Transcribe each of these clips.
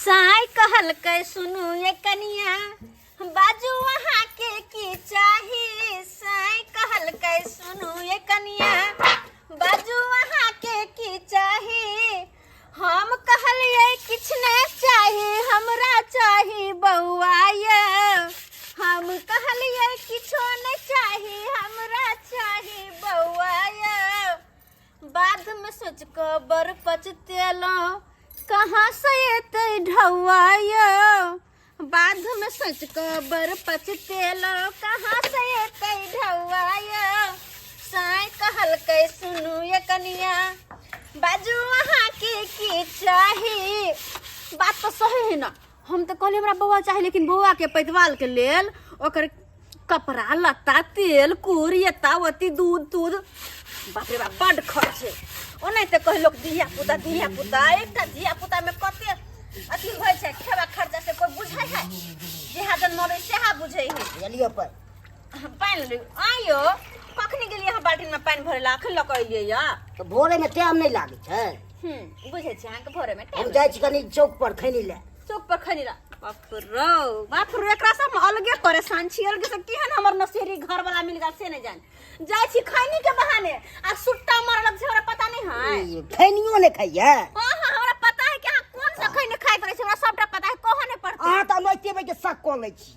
साय कहलकै सुनू ये कनिया बाजू अहाँके की चाही साय कहलकै सुनू ये कनिया बाजू अहाँके की चाही हम कहलियै किछु नहि चाही हमरा चाही बौआ ये हम कहलियै किछो नहि चाही हमरा चाही बौआ ये बादमे सोचि कऽ बड़ पछतेलहुँ कहाँसँ एतै ढौआ यौ बादमे सोचि कऽ बड़ पछतेलहुँ कहाँसँ एतै ढौआ यौ साँय कहलकै सुनू ये कनिया बाजू अहाँके की चाही बात तऽ सही है ना हम तऽ कहलियै हमरा बौआ चाही लेकिन बौआके पैतवालके लेल ओकर कपड़ा लत्ता तेल कुर एता ओती दूध तूध बाप रे बाप बड्ड खर्च है ओनाहिते कहे लोक धिया पुता धिया पुता एकटा धिया पुता में कते अथी होइ छै खेबा खर्चा से कोई बुझै है जेहा जन्मबै सेहा बुझै है एलियो पर पानि ले आइयो कखनी गेलियै अहाँ बाल्टीन में पानि भरै लए अखन लऽ कऽ एलियै यऽ तऽ भोरे में टाइम नहि लागै छै बुझै छी अहाँके भोरे में हम टाइम जाइ छी कनि चौक पर खैनी लए चौक पर खैनी ला बाप रो बाप रो एकरा से हम अलगे परेशान छी अलगे से केहन हमर नसेरी घर वाला मिल गेल से नहीं जान जाइ छी खैनी के बहाने आ सुट्टा मारलक से हमरा पता नहीं है ई खैनियो नहि खाइए हां हां हमरा पता है कि अहाँ कौन सा खैनी खाइत रहे छी हमरा सबटा पता है कहऽ नहीं पड़ते अहाँ तऽ नोइते के शक कऽ लै छी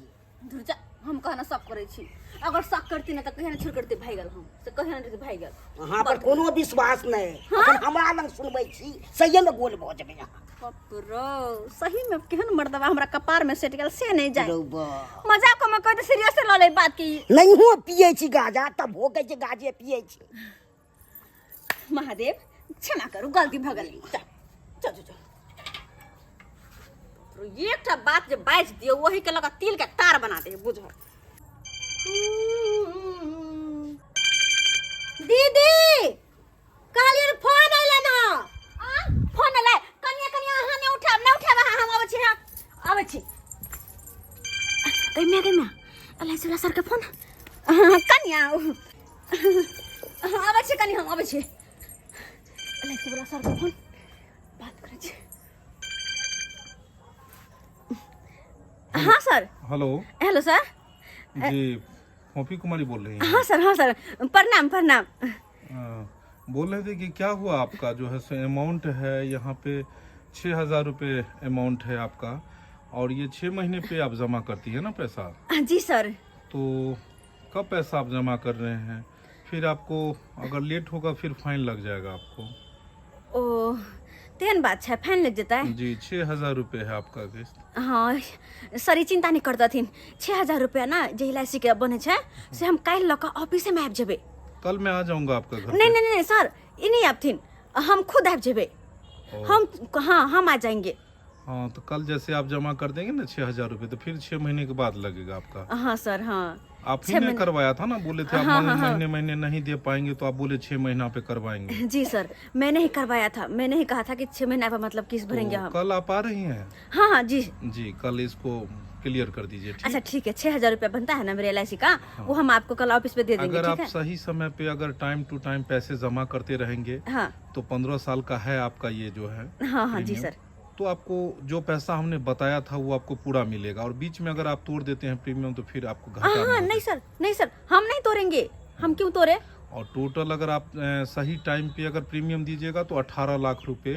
धुर जा हम कहना सब करै छी अगर शक करती ना तऽ कहिया ने छोड़ करते भागि गेल हम से कहिया ने भागि गेल अहाँ पर कोनो विश्वास नहि अखन हमरा लग सुनबै छी सहिए मे गोल भऽ जेबै अहाँ बाप रौ सही में केहन मर्दबा हमरा कपार में सेट गेल से नहीं जाए रौ बा। मजाक में कहते सीरियस लऽ ले बात की नहियो पियै छी गाजा तब भोकै छी गाजे पियै छी महादेव क्षमा करू गलती भऽ गेल चल चल चल चल एकटा बात जे बाजि दियौ ओही के लऽ कऽ तिल के तार बना दे बुझल दीदी कहलियै फोन अयलै ना आ, फोन अयलै कनिया कनिया अहाँ नहि उठायब नहि उठायब अहाँ हम अबै छी हाँ अबै छी गैम्या गैम्या एल I C सर के फोन हाँ, कनिया हाँ, अबै छी कनि हम अबै छी एल I C वाला सर के फोन बात करै छी हाँ सर हेलो हेलो सर जी फोफी कुमारी बोल रही हैं हाँ सर हाँ सर प्रणाम प्रणाम बोल रहे थे कि क्या हुआ आपका जो है सो अमाउंट है यहाँ पे 6,000 रुपये अमाउंट है आपका और ये 6 महीने पे आप जमा करती है ना पैसा? जी सर। तो कब पैसा आप जमा कर रहे हैं? फिर आपको अगर लेट होगा फिर फाइन लग जाएगा आपको। ओ तेहन बात छै फाइन लग जेतै? जी, 6,000 रुपये है आपका किस्त। हाँ सर, ई चिंता नहीं करतथिन। 6,000 रुपया ना जे एल I C के बनै छै से हम काल्हि लऽ कऽ ऑफिसेमे आबि जेबै। कल मैं आ जाऊंगा आपका घर नहीं। पे। नहीं नहीं सर, ई नहीं आबथिन, हम खुद आबि जेबै। ओ, हम हाँ हम आ जाएंगे। हाँ, तो कल जैसे आप जमा कर देंगे ना 6,000 रुपये, तो फिर 6 महीने के बाद लगेगा आपका। हाँ सर, हाँ। आप ही छह ने महीने- करवाया था ना? बोले थे आप हाँ, हाँ, हाँ। महीने महीने नहीं दे पाएंगे, तो आप बोले 6 महीना पे करवाएंगे। जी सर, मैंने ही करवाया था। मैंने ही कहा था कि 6 महीना पर मतलब किस्त भरेंगे तो हम। कल आप आ रही हैं? हाँ हाँ जी। जी, कल इसको क्लियर कर दीजिए, ठीक? अच्छा ठीक है। 6,000 रुपया बनता है ना मेरे एल का, वो हम आपको कल ऑफिस पे दे देंगे। अगर ठीक आप है। सही समय पे अगर टाइम टू टाइम पैसे जमा करते रहेंगे तो 15 साल का है आपका ये जो है हाँ हाँ जी प्रीमियम, सर। तो आपको जो पैसा हमने बताया था वो आपको पूरा मिलेगा और बीच में अगर आप तोड़ देते हैं प्रीमियम तो फिर आपको घाटा हाँ में हाँ हो नहीं जाएगा। सर, नहीं सर, हम नहीं तोड़ेंगे। हम क्यों तोड़े? और टोटल अगर आप सही टाइम पे अगर प्रीमियम दीजिएगा तो 18 लाख रुपए,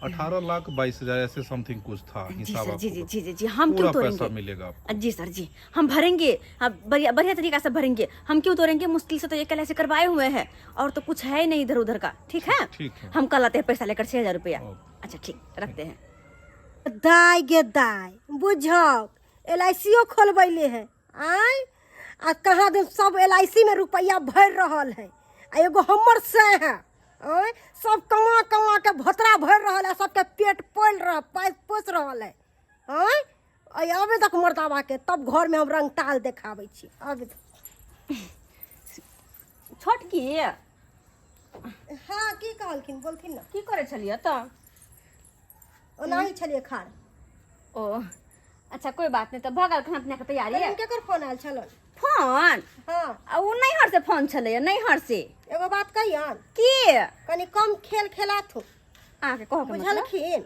18 लाख 22 हजार ऐसे समथिंग कुछ था जी हिसाब। सर, जी। आपको जी जी जी जी, हम क्यों पूरा पैसा तोड़ेंगे? मिलेगा आपको। जी सर जी, हम भरेंगे। हाँ, बढ़िया बढ़िया तरीका से भरेंगे। हम क्यों तोड़ेंगे? मुश्किल से तो ये कल ऐसे करवाए हुए हैं और तो कुछ है ही नहीं इधर उधर का। ठीक है। ठीक है। हम कल आते हैं पैसा लेकर, 6,000 रुपया। ओके। अच्छा ठीक, रखते हैं। दाय गे दाय, बुझक एल I सीओ खोलबैले है आँय आ कहाँ दिन सब एल I C में रुपैआ भरि रहल है आ एगो हमर से है आँय। सब कमा कमा के भतरा भरि रहल है, सबके पेट पोल रह पोस रहल है आँय। आ अबे तक मर्दाबा के तब घर में हम रंग ताल देखाबै छी अबे तक। छोटकी। हाँ, की कहलखिन? बोलथिन ना। की करै छलियै तऽ? ओनाही छलियै खाड़। ओ अच्छा, कोई बात नहीं। तऽ भऽ गेल खाना पीना के तैयारी? तखन केकर फोन आयल छल? फोन? हाँ। आ ओ नैहर से फोन छलैया, नैहर से। एगो बात कहियन? की? कनि कम खेल खेलाथु। अहाँके कहऽ के मतलब? बुझलखिन,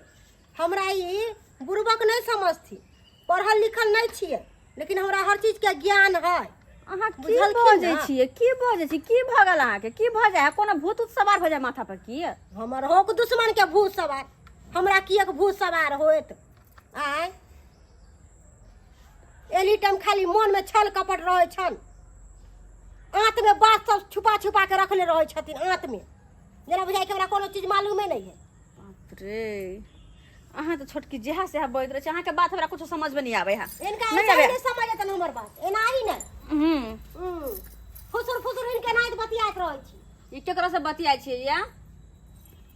हमरा ई बुड़बक नहि समझथिन, पढ़ल लिखल नहि छियै, लेकिन हमरा हर चीजके ज्ञान है। अहाँ की बुझलखिन बजै ना? छियै? की बजै छियै? की भऽ गेल अहाँके? की भऽ जाइ है? कोनो भूत उत सवार भऽ जाय माथा पर की? हमर होक दुश्मन के भूत सवार, हमरा किएक भूत सवार होत? आय एनी टाइम खाली मन में छल कपट रहै छन, आंत में बात सब छुपा छुपा के रखले रहै छथिन आंत में, जेना बुझाइ कि हमरा कोनो चीज मालूमे नहीं है। बाप रे, अहाँ तऽ छोटकी जेहा सेहा बजैत रहै छै। अहाँके बात हमरा कुछो समझमे नहि आबै है। इनका नहीं ऐसा आबै। नहीं समझ एतन हमर बात, एनाही नहीं। फुसुर फुसुर इनके नाइत बतियाइत रहै छी। ई केकरा से बतियाइ छियै? या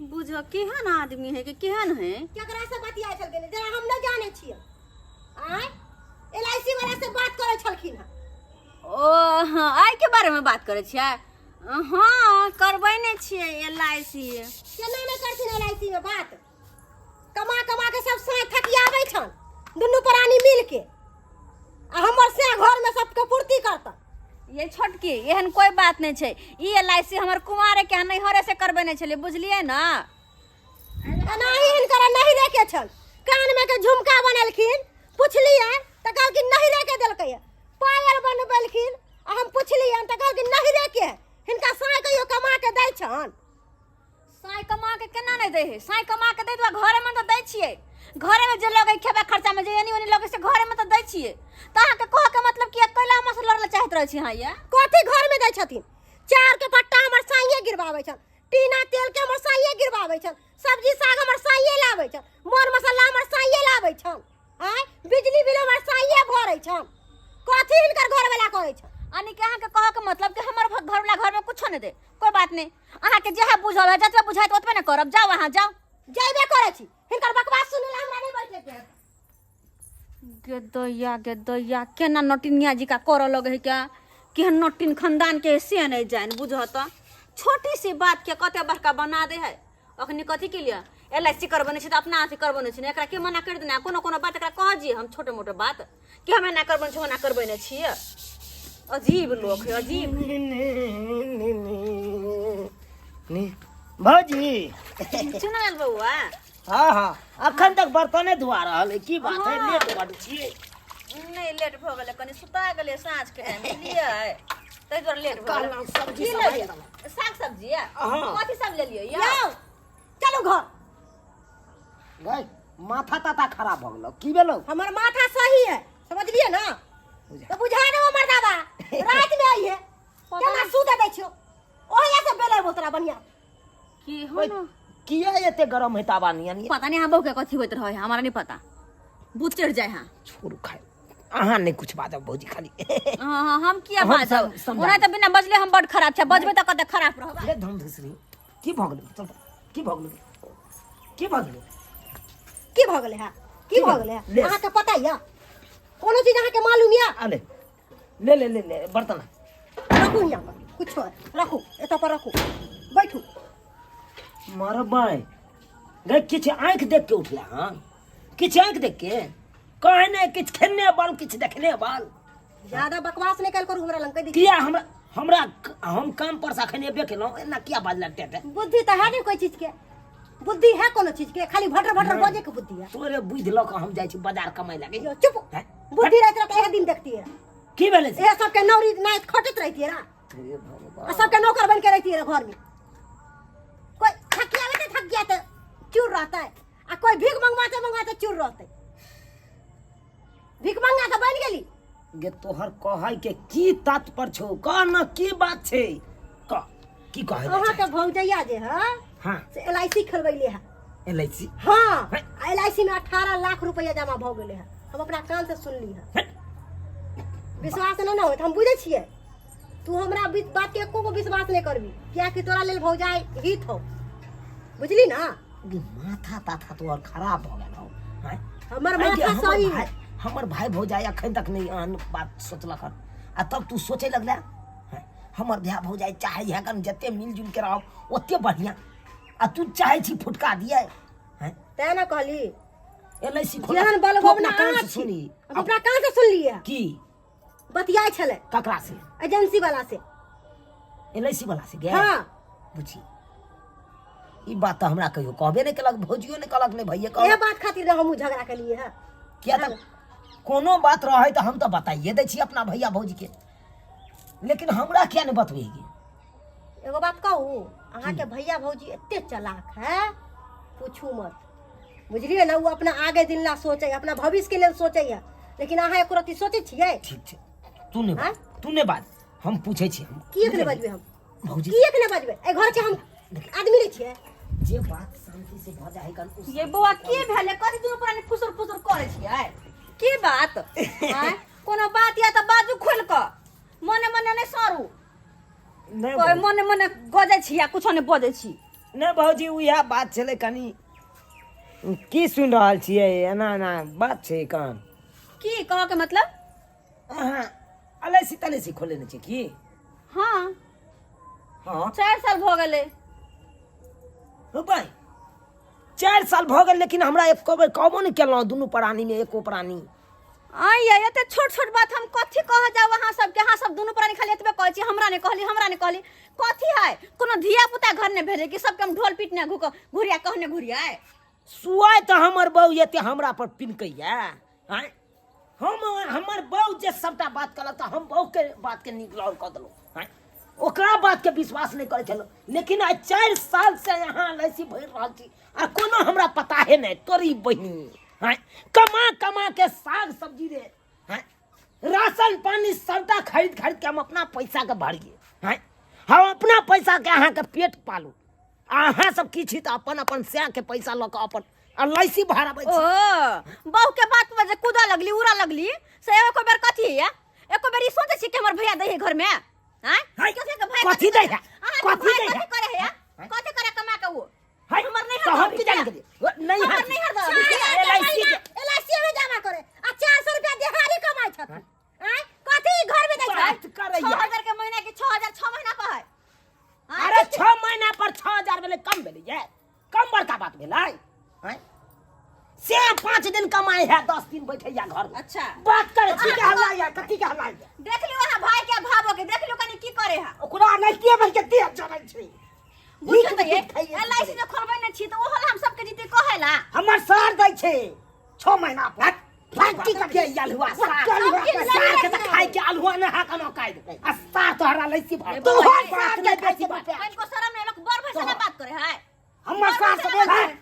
बुझ केहन आदमी है कि केहन है। केकरा से बतियाइ छलखिन जेना हम नहीं जानै छियै? आँय, एल I सी वाला से बात करै छलखिन हँ। ओ हाँ, आइ के बारे में बात करै छियै? हाँ, करबै नहि छियै एल I सी। केना नहि करथिन एल I सी में बात? कमा कमा के सब साँझ थकियाबै छन दुनू प्राणी मिल के, आ हमर से घर में सबके पूर्ति करतन। ये छोटकी, एहन कोई बात नहीं छै। ई एल I सी हमर कुमारे के नैहरे से करबेने छलियै, बुझलियै ना? एनाही हिनकर नहिरे के छल, कान में के झुमका बनेलखिन, पुछलियै तऽ कहलखिन नहिरे के देलकै। पायल बनबेलखिन आ हम पुछलियै तऽ कहलखिन नहिरे के। हिनका साँय कहियो कमा के दै छन? साँय कमा के केना नहि दै है? साँय कमा के दै तऽ घरे में तऽ दै छियै। घरे में जे लगै खेबै खर्चा में जे एनी ओनी लगै से घरे में तऽ दै छियै। तऽ अहाँके कहऽ के मतलब कि कैला हमरा से लड़ऽ चाहैत रहै छी अहाँ? ये कथी घर में दै छथिन? चाउर के पट्टा हमर साँये गिरबाबै छन, टीना तेल के हमर साँये गिरबाबै छन, सब्जी साग हमर साँये लाबै छन, मर मसाला हमर साँये लाबै छन, आँय बिजली बिल हमर साँये भरै छन। कथी हिनकर घरवाला करै छन? यानी कि अहाँके कहऽ के मतलब कि हमर घरवाला घर में कुछो नहि दे। कोई बात नहीं, अहाँके जएह बुझल है, जतबे बुझाइत ओतबे ने करब। जाउ अहाँ, जाउ। जयबे करै छी, हिनकर बकवास सुनै ला हमरा नहि बैठे के है। गे दैया, गे दैया, केना नटिनिया जी का करऽ लगै है क्या? केहन नटिन खानदान के से नहि जानि। बुझऽ तऽ छोटी सी बात के कते बड़का बना दे है। अखनी कथी के लिए एल I सी करबेने छै तऽ अपना अथी करबेने छै ने, एकरा के मना करि देने? कोनो कोनो बात एकरा कह जी हम छोटे मोटे बात कि हम एना करबेने छी, ओना करबेने छियै। अजीब लोक है, अजीब। भौजी। सुनल बौआ? हाँ हाँ, अखन तक बर्तने धुआ रहल है, की बात है? लेट बड छियै। नहि, लेट भऽ गेलै, कनि सुता गेलै साँझ के टाइम, बुझलियै? ताहि दुआरे लेट भऽ गेलै। कहलहुँ सब्जी की सब लेलियै? आनि देलहुँ। साग सब्जी है? हाँ। कथी सब लेलियै यौ? यौ चलू घर। गई माथा ताथा खराब भऽ गेलौ? की भेलौ? हमर माथा सही है, समझलियै ना? तऽ बुझा देबो मर्दाबा, राति में आइहे केना सुते दै छियौ, ओहिया से बेलेबो तोरा बढ़िया। की हो न? किया एते गरम है ताबा नियन? पता नहीं, यहाँ बहू के कथी होइत रहे, हमारा नहीं पता, भूत चढ़ जाए। हाँ। छोड़ू, खाए अहाँ नहीं कुछ बाजब भौजी खाली। हाँ हाँ, हम किया हम बाजब? समझा ओना तऽ बिना बजले हम बड खराब छै, बजबै तऽ कते खराब रहब। अरे धम धुसरी, की भऽ गेलै? चल, की भऽ गेलै? की भऽ गेलै? की भऽ गेलै है? की भऽ गेलै है? ले। अहाँके पता यऽ कोनो चीज? अहाँके मालूम यऽ? अरे ले ले ले ले बर्तन। रखू यहाँ पर, कुछो रखू, एतऽ पर रखू, बैठू। मरबै गै, किछु आँखि देख के उठला? हँ, किछु आँखि देख के कहे ने, किछु खेने बाल, किछु देखने बाल। ज्यादा बकवास नहि कयल करू हमरा लग, कहि दै छी। किया हमरा हमरा हम काम पर से अखन एबे केलहुँ, एना किया बाजलक टेटे? बुद्धि तऽ है नहि कोइ चीज के, बुद्धि है कोनो चीज के? खाली भटर भटर बजे के बुद्धि है। तोरे बुद्धि लऽ कऽ हम जाइ छी बाजार कमाइ लागे। यो, चुप। हैं? बुद्धि रहत रह तऽ इहे दिन देखतियै रह। की भेलै से? इहे सबके नौरी नाइत खटैत रहितियै रह। हे भगवान। आ सबके नौकर बन के रहितियै रह घर में। कोई थकियावे तऽ थक गया तऽ चूर रहतै, आ कोई भीख मंगवाते मंगवाते चूर रहतै। भीख मंगा के बन गेली। गे तोहर कहै के की तात्पर्य छौ? कह न, की बात छै? कह, की कहै ला अहाँके चाहै? भौजैया जे है से एल I सी खोलबैले है। L I C? हाँ। हैं? एल I सी में 18 लाख रुपया जमा भऽ गेलै है, हम अपना कान से सुनली है। विश्वास नहि ने होइत, हम बुझै छियै। तू हमरा बात के एको गो विश्वास नहि करबी, कियाकि तोरा लेल भौजाई हित हो, बुझली ना? गे माथा ताथा तोहर खराब भऽ गेल हौ, हैं? हमर आइ गे, माथा हमर सही भाई है। हमर भाई भौजाई अखन तक नहि एहन बात सोचलक हन, आ तब तू सोचे लगला हैं? हमर भाय भौजाई चाहे है कन जते मिलजुल के रहब ओते बढ़िया, आ तू चाहे छी फुटका दिए हैं? तें ना कहली। एल I सी खोला। जेहन तू अपना बलबौना कान से अहाँ छी, सुनी। हम अपना कान से सुनलियै। की? बतियाइ छलै। ककरा से? एजेंसी वाला से। एल I सी वाला से? गे हाँ। बुझी, ई बात तऽ हमरा कहियो कहबे नहि केलक, भौजियो नहि कहलक, नहि भैये इएह कहलक। बात खातिर ने हमहूँ झगड़ा केलियै हँ। किया तऽ कोनो बात रहै तऽ हम तऽ बताइए दै छी अपना भैया भौजीके, लेकिन हमरा किया नहि बतबेगी? एगो बात कहू, अहाँके भैया भौजी एते चलाक है पूछू मत, बुझलियै ने? ओ अपना आगे दिन ला सोचै, अपना भविष्यके लेल सोचैया, लेकिन अहाँ एको रत्ती सोचै छियै? ठीक छै, तू नहि बाज, तू नहि बाज, हम पूछै छी। हम किएक नहि बजबै हम? भौजी, किएक नहि बजबै? एहि घरके हम आदमी नहि छियै? जे बात शांति से भऽ जाइ कन। ये बौआ, की भेलै? कथी दुनू प्राणी फुसुर फुसुर करै छियै? की बात आँय? कोनो बात या तऽ बाजू खोलि कऽ, मने मने नहि सरू। नहि। कोइ मने मने गजै छी आ कुछो नहि बजै छी। नहि भौजी, उएह बात छलै कनि। की सुनि रहल छियै? एना एना बात छै कान। की कहऽ के मतलब? अहाँ अलैसी तलैसी खोलेने छै की? हाँ। हाँ। 4 साल भऽ गेलै। हौ भाइ, 4 साल भऽ गेल, लेकिन हमरा एको बेर कहबो नहि केलहुँ दुनू प्राणीमे एको प्राणी। आइ ये एते छोट छोट बात हम कथी कह जाउ अहाँ सबके? अहाँ सब दुनू प्राणी खाली एतबे कहै छी, हमरा नहि कहली, हमरा नहि कहली। कथी है? कोनो धिया पुता घर नहि भेलै कि सबके हम ढोल पीटने घुक घुरिया कहने घुरिया? सुआइ तऽ हमर बहू एते हमरा पर पिनकैया। आँय, हम हमर बहू जे सबटा बात कहलक तऽ हम बहूके बातके नीक लौल कऽ देलहुँ। आँय, ओकरा बातके विश्वास नहि करै छलहुँ, लेकिन आइ 4 सालसँ यहाँ एल भरि रहल छी आ कोनो हमरा पता है नहि। तोरी बहिनी, आँय, कमा कमा के साग सब्जी रे, आँय, राशन पानी सबटा खरीद खरीद के हम अपना पैसाके भरिए। आँय, हम अपना पैसाके अहाँके पेट पालू, आ अहाँ सब की छी तऽ अपन अपन सएहके पैसा लऽ कऽ अपन एल I C भराबै ओ छी। बहू के बात पर जे कूदा लगली, उड़ा लगली, से एको बेर कथी है? एको बेर ई सोचै छी कि हमर भैया दै है घर में? आँय? है, कथी के भाई? कथी दै है? अहाँके कथी भाई दै है? कथी करे है? कथी करे कमा के वो? है, हमर नहीं तऽ हम की जानि गेलियै? नहीं। हमर है नहीं हर दो। एल I C के एल I C में जमा करे आ 400 रुपया दिहाड़ी कमाइ छथिन। आँय, कथी ई घर में दै छै? बात करैया। 6000 के महीना के 6000 6 महीना पर है। आँय? अरे, 6 महीना पर 6000 भेलै, कम भेलै? ये कम बड़का बात भेलै? आँय? से 5 दिन कमाइ है, 10 दिन बैठैया घर में। अच्छा। बात करे छी के हल्ला या कथी के हल्ला या? देख लियो अहाँ भाई के भावो के, देख लियो कनी की करे है। ओकरा नहि के भर के देह जरै छै। बुझियो तऽ ये नीक खाइए। एल I C जे खोलबै ने छी तऽ ओहो ला हम सबके जीते कहेला। हमर सार दै छै 6 महीना पर। की के अलुआ सार? सार के तऽ खाय के अलुआ नहि हा कनो काइ दे आ सार तोहरा लैसी भर। तोहर सार के बेसी बात। कनिको शरम नहि लोक बड़ भाई से बात करे है। हमर सार से बोल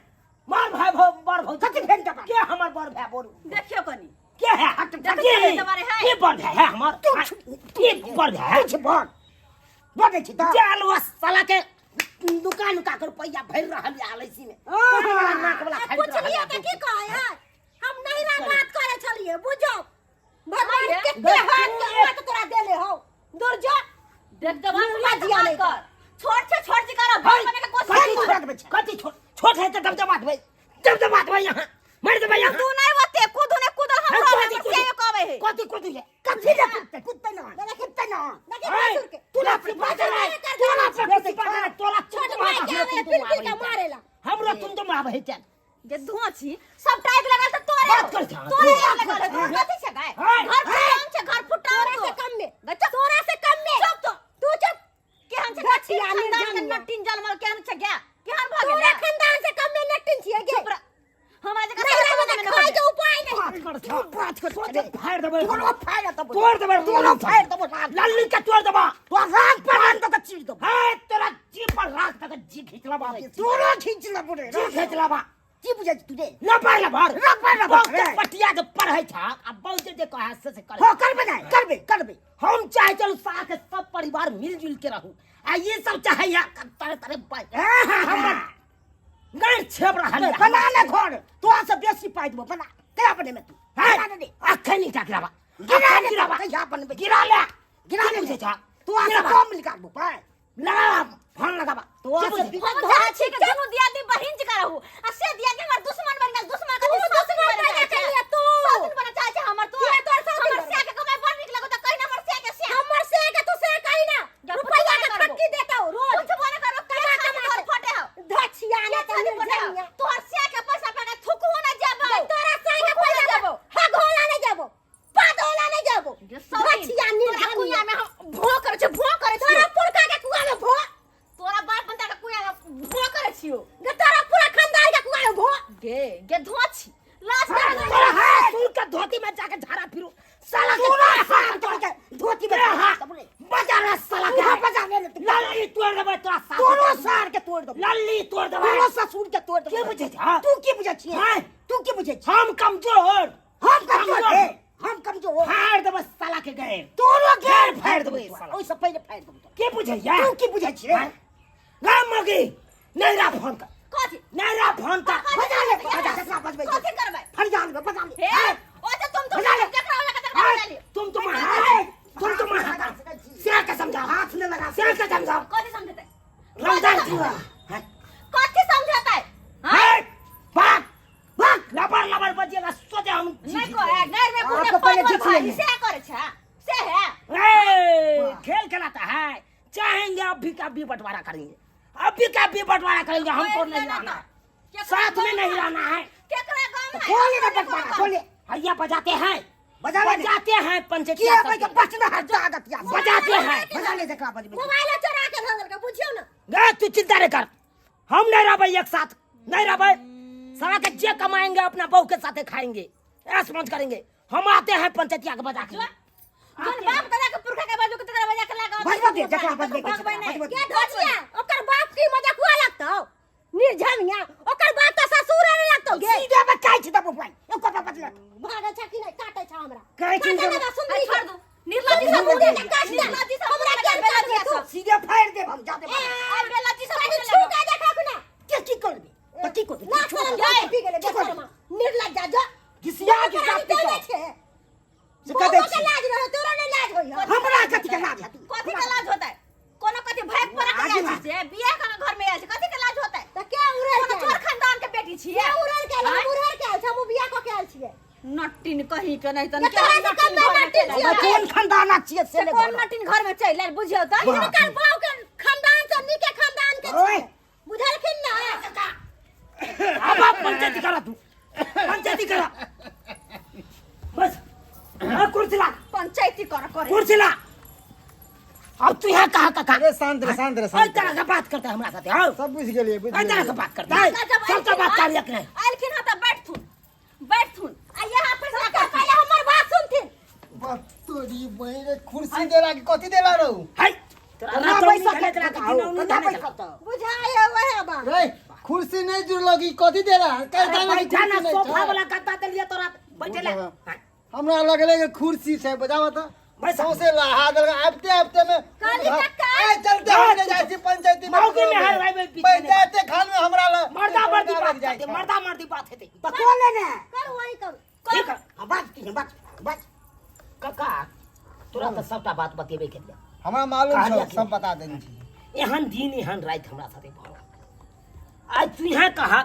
मार भाई भौ बड़ भौ कथि भेल के हमर बड़ भाई बोल। देखियो कनी। के है? हट। देखै के छियै तुम्हारे है? के बड़ भाई है हमर? के बड़ भाई है? कुछ बोल बजै छी तऽ जे अलुआ साला के दुकान उका के रुपैया भरि रहल है एल I C में, कान वाला नाक वाला खरीद रहल पुछलियै है। तऽ की कहै है? हम नहीं रह बात करे छलियै, बुझो भगवान आइए। कते हाथ के हाथ तोरा देले हौ, दूर जो। देख दबा निर्लज्ज बात नहीं कर। छोट छै, छोट जी कर भाई बने के कोशिश कथी कर। छोट? कथी छोट? छोट है तऽ दबदबा देबै, दबदबा देबै, यहाँ मारि देबै यहाँ। तू नहीं ओते कूदू ने कूदल हम कथी हमर कूदू? से कहबै है। कथी कूदू ये? कथी ले कुत्ते कुत्ते ना कुत्ते ना? देखी है, भसुर के। तोरा पे बाजल है, तोरा पे बेसी बाजल है, तोरा छोट तुम भाई के आवे तुम फिर फिर के मारेला। हमरो तुम तुम आबै है चल। जे धुआं छी सब टाइट लगल त तोरे बात कर छा, तोरे बात लगल कर छा। है। कथी छै गाय? है, घर फुटाउन छै, घर फुटाउन। तोरा से कम में, गच्चा तोरा से कम में। चुप तो। तू चुप। केहन छै गछिया खानदान के? निर्जनिया। नट्टिन जलमल केहन छै गे? केहन भऽ तोरा गेलै? खानदान से कम में नट्टिन छियै गे। चुप रह। हमरा जकाँ नहीं सारा रहबै जमाना तऽ खाय में के उपाय नहीं। बात कर छा, बात कर। सोच फाड़ देबै। तोरो फाड़ देबो। तोड़ देबै। तोरो फाड़ देबो। लल्ली के तोड़ देबा। तोरा राग पर आन तक चीर देबो। है, तोरा जी पर राख तक जी खींच लेबा। तोरो खींच लेबो रे। जी खींच लेबा। की बुझै छी तू रे? न पढ़ ले भर। न पढ़ ले भर। बहुत के पटिया के पढ़ै छा आ बहुत जे कहै से करे। हाँ, करबे नहीं, करबे करबे। हम चाहे चलू साथ सब परिवार मिलजुल के रहू आ ये सब चाहे या तरह तरह हमर गाँड छेप रहल या। बना ले घर, तोरा से बेसी पाइ देबो। बना, कहिया बनेबे तू? है, बना दे। अखन ईटा गिराबा। गिरा अखन दे। गिराबा। कहिया बनबे? गिरा ले। गिरा की ले। बुझै छा? तोरा से गिराबा। कम निकालबो पाइ। लगाबा, फोन लगाबा। तोरा की से बुझै? हम चाहै छी कि दुनू दियादी बहिन जकाँ रहू आ से दियादी हमर दुश्मन बनि गेल। दुश्मन कथी? तू सौतिन दुश्मन बनि बनि जाइ छै। गेलियै तू। सौतिन बनऽ चाहै छै हमर तू। किया तोहर सौतिन हमर बनि से के कमाइ बड़ नीक लगौ तऽ कहि न हमर से के से। हमर से के तू से कही ना। जा, रुपैया के पुछबो नहि करबो। फक्की देतौ रोज। पुछबो नहि करबो। कमा कमा कमा तोहर के। फटे हौ। धछिया ने के तऽ छाती फटे हौ? निर्जनिया। तोहर से के पैसा पे थुकहु न जेबौ। तोरा से के थुकहु न पैसा जेबौ। हगोला नहीं जेबो, पादोला नहीं जेबो। जे सौतिन, धछिया तोरा निर्जनिया। कुइया में हम भो करै छियौ, भो करै छियौ। तोरा पुरखा के कुआ में भो। तोरा बाप बंदा के कुइया में भो करै छियौ। में जाके झाड़ा फिरू साला के तोरा साला तोड़ के धोती में बजा रे साला के बजा ले लल्ली तोड़ देबै तोरा सास तोरो सार के तोड़ देबो लल्ली तोड़ देबै तोरो ससुर के तोड़ देबो के बुझै छै हाँ? तू की बुझै छियै हाँ? तू की बुझै छी हम कमजोर हम कमजोर कमजोर। हे हम कमजोर फाड़ देबै साला के गैर तोरो गैर गैर फाड़ देबै साला। ओहिसँ पहिले फाड़ि देबो तोरा। के बुझैया तू की बुझै छियै हाँ? राम मगी नहीं रा फोन कर कथी नहीं रा फोन कर बजा ले बजा जकरा बजबै कथी करबै फरियान में बजा ले हे ओ तो तुम तो बजा ले। जकरा वाला तकरा हाँ, बजा ले तुम तो महा तुम तो महा सिर के समझाओ हाथ नहीं लगा सिर के समझाओ कथी समझेतै रमजान चूड़ा हाँ? कथी समझेतै हां हैं? भाग भाग लबर लबर बजिएगा सोचे हम नहीं को है गैर में पूरे आपको पहले पाँच जीत भाई लेंगे। से करे छा से है ए, खेल खिलाता है चाहेंगे अब भी का भी बंटवारा करेंगे अब भी का भी बंटवारा करेंगे हमको नहीं रहना है साथ में नहीं रहना है केकरा गम है खोले ना बंटवारा खोले भैया बजाते हैं बजा ले बजाते हैं पंचायत किया भाई के बचना हट जागत या बजाते हैं बजा ले जकरा बजबै मोबाइल चोरा के धऽ देलकै बुझियौ ना गे तू चिंता नहीं कर हम नहीं रह एक साथ नहीं रह साला के जे कमाएंगे अपना बहू के साथे खाएंगे ऐश मौज करेंगे हम आते हैं पंचायतिया के बजा के जोन बाप दादा के पुरखा के बाजू के तकरा बजा के लगा बजबऽ दे, जकरा बजबै के छै, बजबऽ दे। के धोतिया ओकर बाप की मजाक हुआ लगतौ निर्झमिया ओकर बाप तऽ ससुरे नहि लगतौ गे सीधे में काटि देबो भाई एको बार बजलक भागै छै कि नहि काटै छै हमरा कहै छी काटै ना सुंदरी छोड़ दू निर्लज्जी सब मुँह देख काट दे। निर्लज्जी सब हमरा के काटबै तू? सीधे फाड़ि देब हम जादे आ बेलज्जी सब कनी छू के देखा ना के की करबे तऽ की करबे ना शरम जाय पी गेलै की करबै? बेशर्मा निर्लज्जा जो घिसिया के ओकरा जात निकल के जाइ छै से कह दै बहुतो के छी। लाज रहै तोरा नहि लाज होइए हमरा कथी के लाज हेतै कथी के लाज होता है कोनो कथी भाग पर के आगे आयल बा। छी से बियाह के घर में आयल छी कथी के लाज होता है तऽ के उड़ेल कोनो के चोर खानदान के बेटी छी के उड़ेल के आयल? हम उड़ेल के आयल छी हम बियाह कऽ के आयल छियै नटिन कहीं के नहीं तन ये तोरा से कम नहीं नटिन छियै। कोन खानदानक छियै से से नहि कोन कहलहुँ। नटिन घर में चलि आयल बुझियौ तऽ हिनकर बाप के खानदान से नीके खानदान के ओए। छियै बुझलखिन ना अब आप पंचायती करा तू पंचायती करा बस हाँ, कुर्सी ला पंचायती कर करे कुर्सी ला अब तू यहाँ कहा कहा अरे शांत रे शांत रे एहि शांत तरह के बात करता है हमरा साथे हाँ सब बुझि गेलियै बुझि एहि तरह के गेलियै बात करता है जब सब तो बात कर एक नहीं आएलखिन हँ तऽ बैठथुन बैठथुन आ यहाँ फैसला सबके कर पहिले हमर बात सुनथिन बाप तोरी बहिन रे कुर्सी देला कि कथी देला रौ है तोरा कन्ना रात बैसत में तोरा के बताओ, दिनौनी कन्ना नहीं बैसत बुझाए वएह बात रे कुर्सी नहीं जुड़लो कि कथी देला कह अरे देला कि बैठा ना कुर्सी नहीं सोफा छै। वाला गद्दा देलिए तोरा बैठे ले बुझा। हमरा लगले कि कुर्सी छै बजावा त बैस। सौंसे लहा देलक आबिते आबिते में काली कक्का। ए चलते हम ले जाइ छी पंचायती में मौगी में हर भाई में पीछे नहीं। पंचायती खान में हमरा ल मर्दा मर्दी लग बात जाइ करते छै। मर्दा मर्दी बात हेतै तऽ को लेने करू वही करू ठीक है हाँ, बाज की बाज बाज काका तोरा तऽ सबटा बात बतेबे केलियै हमरा मालूम कहलियै छौ कि सब बता देने छी एहन दिन एहन राति हमरा साथे भऽ रहल आइ तू यहाँ कहा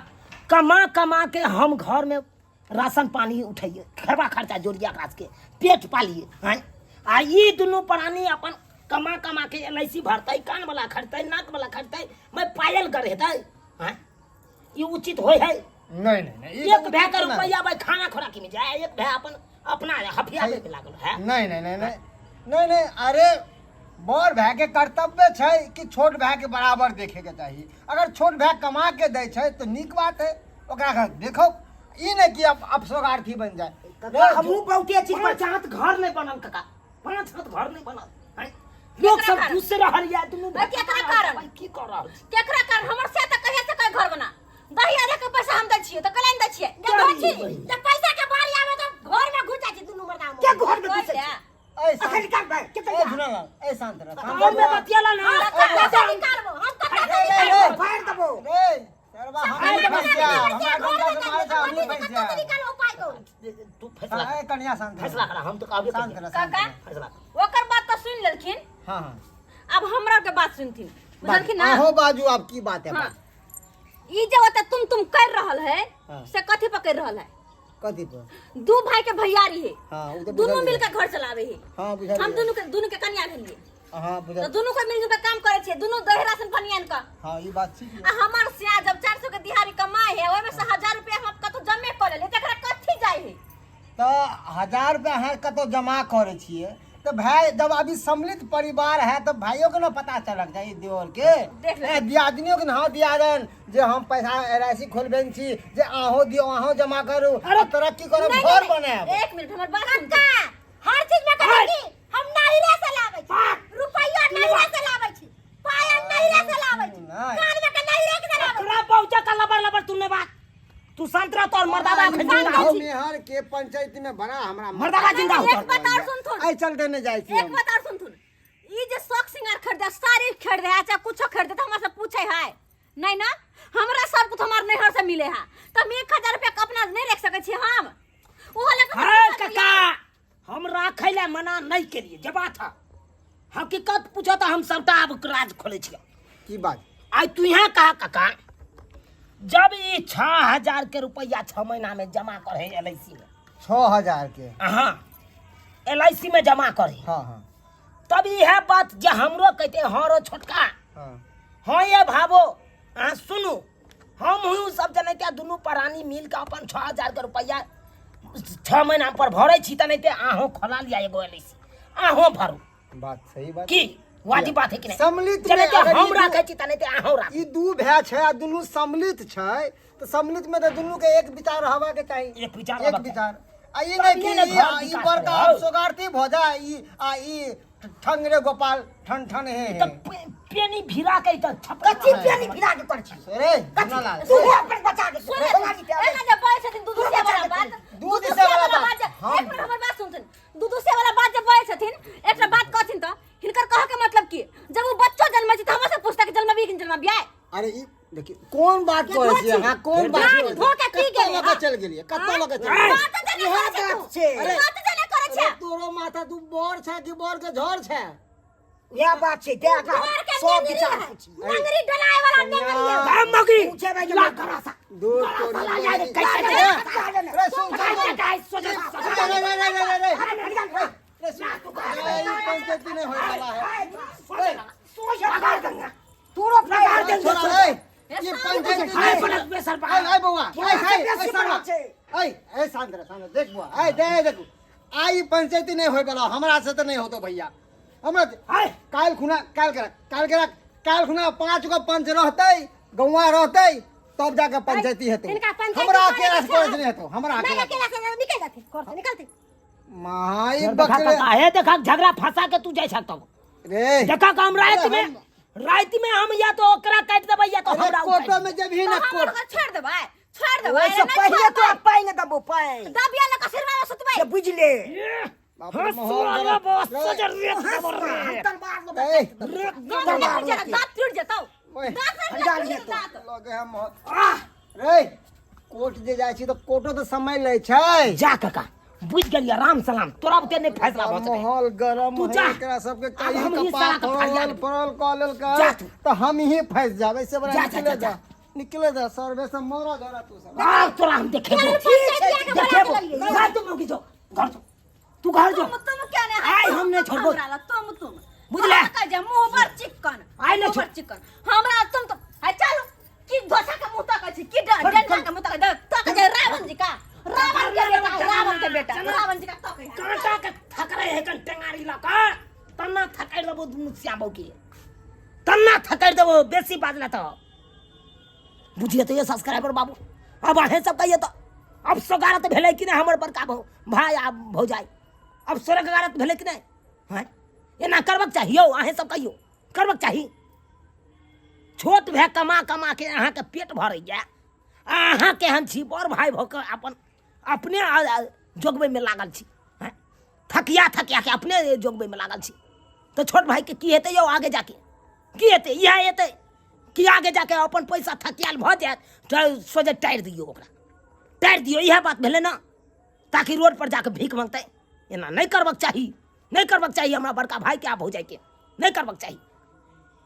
कमा कमा के हम घर में राशन पानी उठैए खेबा खर्चा जोड़िया काज के पेट पालिए हैं आ ई दुनू प्राणी अपन कमा कमा के एल I सी भरतै कान वाला खरीदतै नाक वाला खरीदतै मैं पायल गढ़ेतै हैं ई उचित होय है नहीं नहीं नहीं ई एक तऽ भै के उचित नहि। रुपैया भाई खाना खोराकी में जाए एक भै अपन अपना हफियाबे में लागल है नहीं नहीं नहीं नहीं नहीं नहीं अरे बड़ भाई के कर्तव्य छै कि छोट भाई के बराबर देखे के चाही अगर छोट भाई कमा के दै छै तऽ नीक बात है ओकरा घर देखो ई नहि कि अपसोगार्थी बन जाए काका हमहूँ बहुते चीज पर पाँच हाथ घर नहीं बनल काका पाँच हाथ घर नहीं बनल हैं? लोग सब कारण? दूसरे रहल या दुनू भाई, केकरा कारण? भाई, की कर रहल छी केकरा कारण हमर से तऽ कहिया से कहीं घर बना दही आधा के पैसा हम दै छियै तऽ कलाइन दै छियै देखो छी जब पैसा के बारी आवे तो घर में घुस जाइ छी दुनू मर्दा के घर में घुसै कोइ छै ऐ अखन शांत निकाल भाई के ए झुनालाल ऐ शांत रह शांत और में रह। बतियाला ना हम कत्ता से निकालबो हम कत्ता से रे, रे, निकालबो रे। फाड़ देबो रे सरबा हम अरे नहीं बस फंस जाएब हमरा डंडा से मारे छै हम नहीं फंस कत्ता से जाएब निकालबो पाइ को तू फैसला ए कनिया शांत रह। फैसला करा हम तो कहबे शांत करियै। रह शांत काका। रह। फैसला कर। ओकर बात तऽ सुनि लेलखिन हाँ हाँ आब हमरा के बात सुनथिन बुझलखिन ना अहो बाजू आब की बात है हाँ बात ई जे ओतऽ तुम तुम कर रहल है हाँ। से कथी पकड़ रहल है कथी पर दू भाई के भैयारी है हाँ उ तऽ दुनू बुझलियै। मिल के घर चलावे है हाँ बुझलियै। हम दुनू के कन्या भेलिए हाँ तो बुझल दुनू के मिलजुल के काम करे छियै दुनू दही राशन पानी आनि कऽ हाँ ई बात ठीक आ हमर सिया जब 400 के दिहाड़ी कमाए है ओहिमे से 1000 रुपया हम कतौ जमे कऽ लेलियै तकरा कथी जाइ है तऽ 1000 रुपया अहाँ कतौ जमा करै छियै तऽ भाय जब अभी सम्मिलित परिवार है तऽ भाइयों के ना पता चलक चाही देवर के देख ले। ए, दियादनियों के ना हाँ दियादन जे हम पैसा एल I सी खोलबेन छी जे अहों दियौ अहों जमा करू अरे तरक्की करब नहीं, घर नहीं, बनायब एक मिनट मिनट हमर बात सुन। काका हर चीज में कहै की हम नहिरे से लाबै छी, रुपैया नहिरे से लाबै छी, पायल नहिरे से लाबै छी, नहि। कान में के नहिरे के लाबै छी। तोरा पहुंचा का लबर लबर तुमने बात तू शांत रह तोर मर्दाबा एखन जिंदा हो। मेहर के पंचायत में बड़ा हमरा मर्दाबा जिंदा हो एक तोर। बात और सुनथुन। एहि चलते नहि जाइ छी एक हम। बात और सुनथुन, ई जे शौक सिंगार खरीदे, साड़ी खरीदे है, चाहे कुछो खरीदे, तो हमरा से पूछे है नहीं ना। हमरा सब कुछ हमार नैहर से मिले है, तो हम 1000 रुपया के अपना नहीं रख सके छी हम। ओहो लए के अरे काका हम राखै लए मना नहीं केलिए, जे बात है हकीकत पूछो तो हम सबटा आब राज खोले छियै। की बात? आइ तू यहाँ कहा काका, जब ई 6000 के रुपया 6 महीना में जमा करे एल I सी में, 6000 के, हाँ एल I सी में जमा करे, हाँ हाँ, तब इएह बात जे हमरो कहते हाँ रो छोटका, हाँ हाँ ये भाबो अहाँ सुनू, हम हूँ सब जनैते दुनू प्राणी मिल के अपन 6000 के रुपया 6 महीना पर भरै छी, तनैते अहूँ खोला लिया एगो एल I सी, अहूँ भरू। बात सही बात की वाजिब बात है कि नहीं? सम्मिलित में जनैते अगर हम ई दू- राखै छी तनैते अहूँ राखू। ई दू भाय छै आ दुनू सम्मिलित छै, तऽ सम्मिलित में तऽ दुनू के एक विचार रहबाक चाही। एक विचार एक रहबाक विचार। आ ई तब नहि कि ये ने ई घर ई विकास बड़का करे, हौ। सोगार्थी भऽ जाय ई आ ई ठंगरे गोपाल ठन ठन हे हे। तऽ पेनी भिरा के तऽ छप कथी पेनी भिरा के करै छी? रे धन्नालाल, तू अपन बचा के सुन, एना जे बजै छथिन दूध से वाला बात, दूध से वाला बात, जे- हम- एक मिनट हमर बात सुनथिन, दूध से वाला बात जे बजै छथिन, एकटा बात कहथिन तऽ हिनकर कहऽ के मतलब की, जब ओ बच्चो जन्मै छै तऽ हमरा से पुछता कि जन्मबी कि जन्मबियै? अरे ई देखियौ कोन बात करै छी अहाँ, कोन बात गाड़ी करै छी? धो के पी कत्तऽ गेलै, लऽ के चलि गेलियै, कत्तऽ लऽ के चलि गेलियै? बात तऽ नहि करै छै तू। छै। अरे, बात तऽ नहि करै छै। अरे तोरो माथा तू बड़ छै कि बड़ के झड़ छै? इएह बात छै, तें एकरा हम घर के सब नेंगरी विचार है। पूछी। नेंगरी डलाए वाला नेंगरी है। आ मगरी पूछे भाई ला गरासा दूध तोरी साला यार, बहिनी। कैसे अरे, जाए? अरे, सुन, सुन, सुन। कैसे सोचे अरे, रे, रे, रे, रे, रे, रे। रे, सुन। अरे, ई पंचायती नहीं होए वाला है। तोरो लगा दे। छोड़ा रे, ई पंचायती आय नहीं। पलक बेसर पा आय, आय बौआ, आय, आय, आय, बेसी शर्मा। बड़ा छै। आय, आय, शांत रह, शांत रह, देख बौआ, आय, दे, देखू। आय, ई पंचायती नहीं होए वाला, हमरा से तो नहीं होतो भैया। हमरा आय काल्हि खुना, काल्हि के रख, काल्हि के रख, काल्हि खुना 5 गो पंच रहतै, गौआ रहतै, तब जाके पंचायती हेतौ। हिनका पंचायती हमरा करे के अकेला से छै। करै से नहि हेतौ, हमरा नहीं अकेला। अकेला से निकल जाते, घर से निकलते। माई देखा बकरे काका, हे देखा झगड़ा फंसा के तू जाय छक तब। रे देखा हम रात अरे में, रात में हम या तो ओकरा काट देबै या तो अरे हमरा कोर्टो उठाइ में जब ही ना तो हम कोर्ट ओकरा छोड़ देबै, छोड़ देबै। ओहिसँ नहि पहिले छोड़बै। तोरा पानि देबौ, पानि। दबिया लऽ कऽ सिरवा में सुतबै। से बुझि ले। बाप रे, हंस माहौल वाला गरम। बस रे, सजर रेत देबो रे। तलवार लऽ ए, रेत दाँत नहि टूटि जेतौ, दाँत टूटि जेतौ। ओए, दाँत नहि हटा टूटि लिअ जेतौ, दाँत। लगे हम आह रे कोर्ट जे जाइ छी तऽ कोर्टो तऽ समय लै छै। जा काका बुझि गेलियै, राम सलाम, तोरा बुते नहि फैसला भऽ सकै। माहौल गरम तू है, जा। एकरा सबके आब कहीं हम ही कपार साला के फरिया फड़ल देबै। फड़ल कऽ लेलकै जा तू। तऽ हम ही फँसि जाबै से बड़ा जा, जा, निकले जा, दे, जा। निकले दे सर्वे से मरो जरा तू सब। आब तोरा हम देखेबो, पंचायत के देखेबो। बना के ललियै। घर तू रुकि जो, घर जो, तू घर जो। तुम तुम क्या ने आइ हम नहि छोड़बो। हमरा लग तुम तुम बुझले? कह जे मुंह पर चिकन, आइ नहि मुंह पर छोड़। चिकन हमरा तुम तो आ चलो की धोसा के मुंह तक छी की डंडा के मुंह तक तक जे रावण जी का, रावण के बेटा, रावण के बेटा, रावण जी का तक है। कांटा के थकरे है कन टेंगारी लऽ कऽ तन्ना थकरि देबो दुनू श्यामो के, तन्ना थकरि देबो बेसी बाजला तऽ बुझिए तऽ ये सब्सक्राइबर बाबू। अब अहें सब कहिए तऽ अब सोगारत भेलै कि नहि हमर बड़का भौ भाय आ भौजाइ, अब सोगारत भेलै कि नहि? हैं एना करबक चाही यौ? अहें सब कहियो करबक चाही? छोट भाय कमा कमा के अहाँके पेट भरैया, अहाँ केहन छी बड़ भाय भऽ कऽ अपन अपने जोगबैमे लागल छी, हैं थकिया थकिया के अपने जोगबैमे लागल छी, तऽ छोट भाइके की हेतै यौ? आगे जाके की हेतै? इएह हेतै कि आगे जाके अपन पैसा थकियाल भऽ जायत तऽ सोझे टारि दियौ ओकरा, टारि दियौ, इएह बात भेलै ने, ताकि रोड पर जाके भीख मांगतै। एना नहि करबक चाही, नहि करबक चाही हमरा बड़का भाइके आ भौजाइके नहि करबक चाही,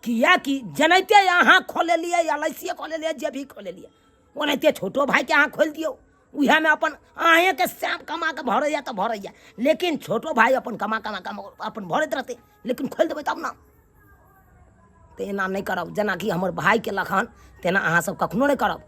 किएकि जेनाहिते अहाँ खोलेलियै एल I C खोलेलियै जे भी खोलेलियै ओनाहिते छोटो भाइके अहाँ खोलि दियौ, उएहमे अपन अहेँके श्याम कमा कऽ भरैए तऽ भरैए, लेकिन छोटो भाइ अपन कमा कमा कऽ अपन भरैत रहतै, लेकिन खोलि देबै तब ने। तऽ एना नहि करब, जेनाकि हमर भाय केलक हन तेना अहाँसभ कखनो नहि करब।